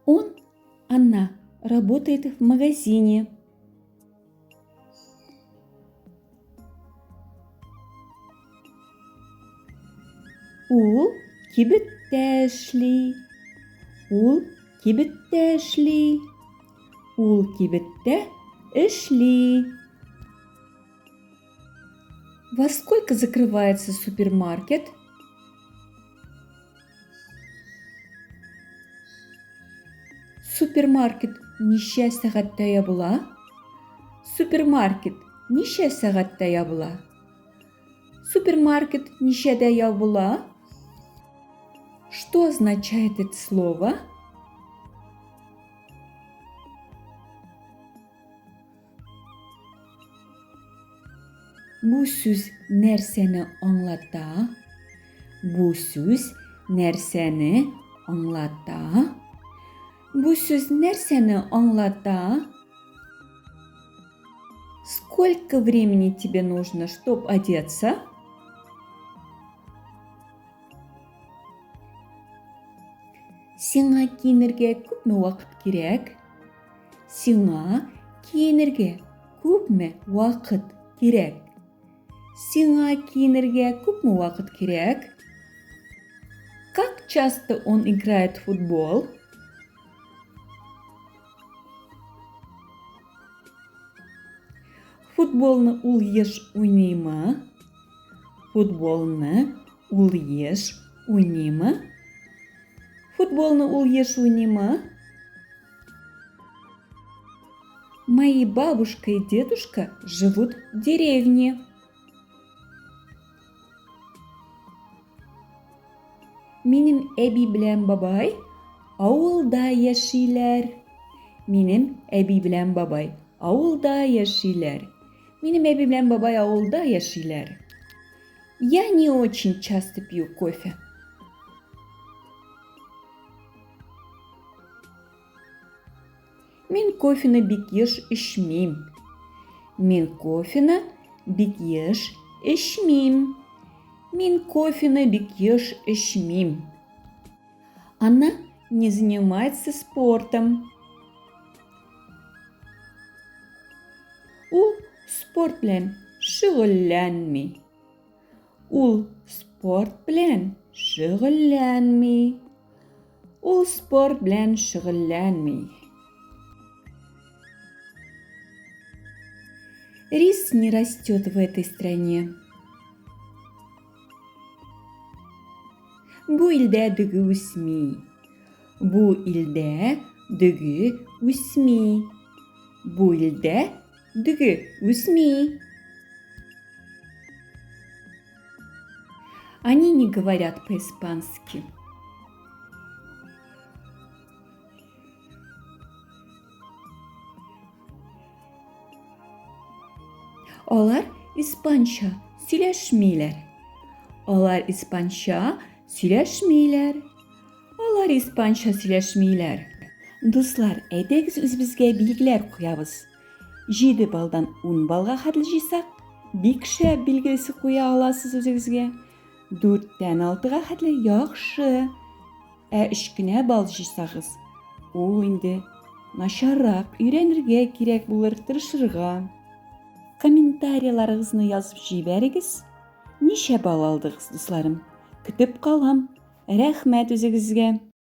Он, она работает в магазине. Ул кибеттә эшли. Ул кибеттә эшли. Ул кибеттә эшли. Во сколько закрывается супермаркет? Супермаркет ничә сәгатьтә ябыла? Супермаркет ничә сәгатьтә ябыла? Супермаркет ничәдә ябыла? Что означает это слово? Бу сүз нәрсәне аңлата? Бу сүз нәрсәне аңлата? Бу сүз нәрсәне аңлата? Сколько времени тебе нужно, чтоб одеться? Сиңа киенергә күпме вакыт кирәк? Сиңа киенергә күпме вакыт кирәк? Сиңа киенергә күпме вакыт кирәк? Как часто он играет в футбол? Футболны ул еш уйныймы? Футболны ул еш уйныймы? Футболны ул еш уйныймы? Мои бабушка и дедушка живут в деревне. Минем әби белән бабай авылда яшиләр. Минем әби белән бабай авылда яшиләр. Минем әби белән бабай авылда яшиләр. Я не очень часто пью кофе. Мин кофены бик еш эчмим. Мин кофены бик еш эчмим. Мин кофены бик еш эчмим. Она не занимается спортом. Ул спорт белән шөгыльләнми. Ул спорт белән шөгыльләнми. Ул спорт белән шөгыльләнми. Рис не растет в этой стране. Бу илдә дөге үсми. Бу илдә дөге үсми. Бу илдә дөге үсми. Они не говорят по-испански. Алар испанча сөйләшмиләр. Алар испанча сөйләшмиләр. Алар испанча сөйләшмиләр. Дуслар, әйдәгез үзебезгә билгеләр куябыз. 7 балдан 10 балга хәтле җыйсак, бик шәп билгесе куя аласыз үзегезгә. 4-тән 6-га хәтле яхшы. Ә өч кенә балл җыйсагыз, ул инде начаррак, өйрәнергә кирәк булыр, тырышырга. Комментарийларыгызны язып җибәрегез. Ничә балл алдыгыз, дусларым? Көтеп калам. Рәхмәт үзегезгә.